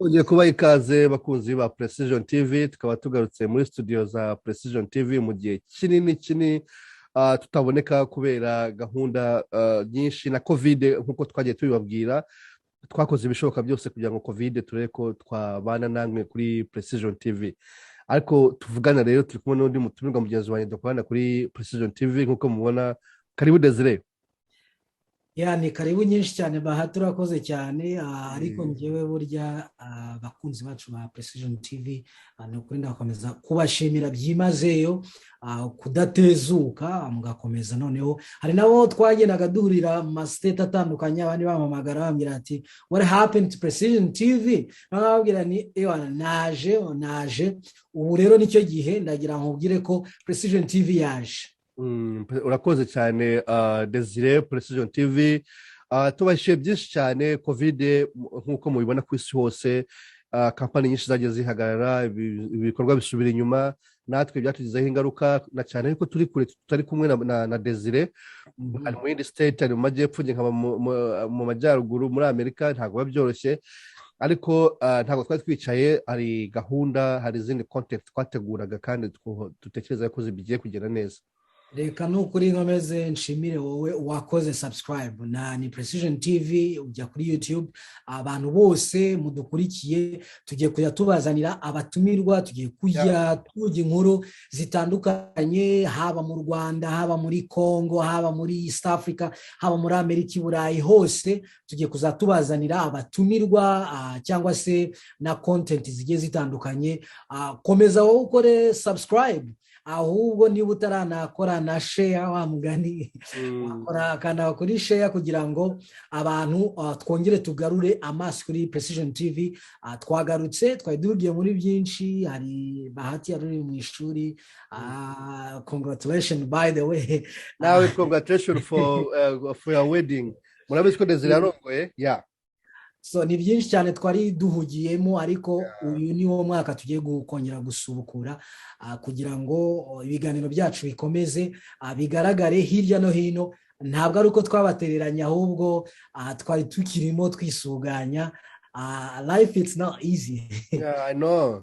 Twongeye kubaha ikaze, bakunzi ba Precision TV. Tukaba tugarutse muri studio za Precision TV mu gihe kinini kinini tutaboneka kubera gahunda nyinshi na COVID. Nk'uko twagiye tubibabwira, twakoze ibishoboka byose kugira ngo COVID turebe ko twabana namwe kuri Precision TV. Ariko tuvugana rero, turi kumwe n'undi mutumirwa, mugenzi wanjye dukorana kuri Precision TV nk'uko mubona. Karibu, Desire. Ya, ni karibu nyinshi cyane, Baha. Turakoze cyane. Ariko ngewe burya, abakunzi bacu ba Precision TV, ni ukuri ndakomeza kubashimira byimazeyo kudatezuka mugakomeza. Noneho hari nabo twagendaga duhurira mu ma state atandukanye, abandi bampamagara bambwira ati: "What happened to Precision TV?" Bababwira ni ewana, naje, naje. Ubu rero nicyo gihe ndagira nkubwire ko Precision TV yaje. Urakoze cyane, Desire. Precision TV tubashyiye byinshi cyane. COVID, nk'uko mubibona ku isi hose, kampani nyinshi zagiye zihagarara, ibikorwa bisubira inyuma. Natwe byatugizeho ingaruka, na cyane yuko turi kure, tutari kumwe na Desire. Ari mu yindi state, ari mu majyepfo, njye nkaba mu majyaruguru muri Amerika. Ntabwo biba byoroshye, ariko ntabwo twari twicaye. Hari gahunda, hari izindi content twateguraga kandi dutekereza ko zigiye kugenda neza. Reka nukuri nkomeze nshimire wowe wakoze subscribe na ni Precision TV, ujya kuri YouTube. Abantu bose mudukurikiye, tugiye kujya tubazanira abatumirwa, tugiye kujya tujya inkuru zitandukanye, haba mu Rwanda, haba muri Congo, haba muri East Africa, haba muri Amerika, i Burayi hose. Tugiye kuzatubazanira abatumirwa cyangwa se na content zigiye zitandukanye. Komeza wowe ukore subscribe. Ahubwo niba utaranakora na share, wa mugani, wakora, kanda kuri share kugira ngo abantu twongere tugarure amaso kuri Precision TV. Twagarutse, twari duhugiye muri byinshi. Hari Bahati yari uri mu ishuri. Congratulation, by the way. Nawe congratulation for your wedding. Murabizi ko Desire yarongoye, yeah. So ni byinshi cyane twari duhugiyemo, ariko uyu ni wo mwaka tugiye kongera gusubukura kugira ngo ibiganiro byacu bikomeze bigaragare hirya no hino. Ntabwo ari uko twabatereranye, ahubwo twari tukirimo twisuganya. Life, it's not easy. Yeah, I know.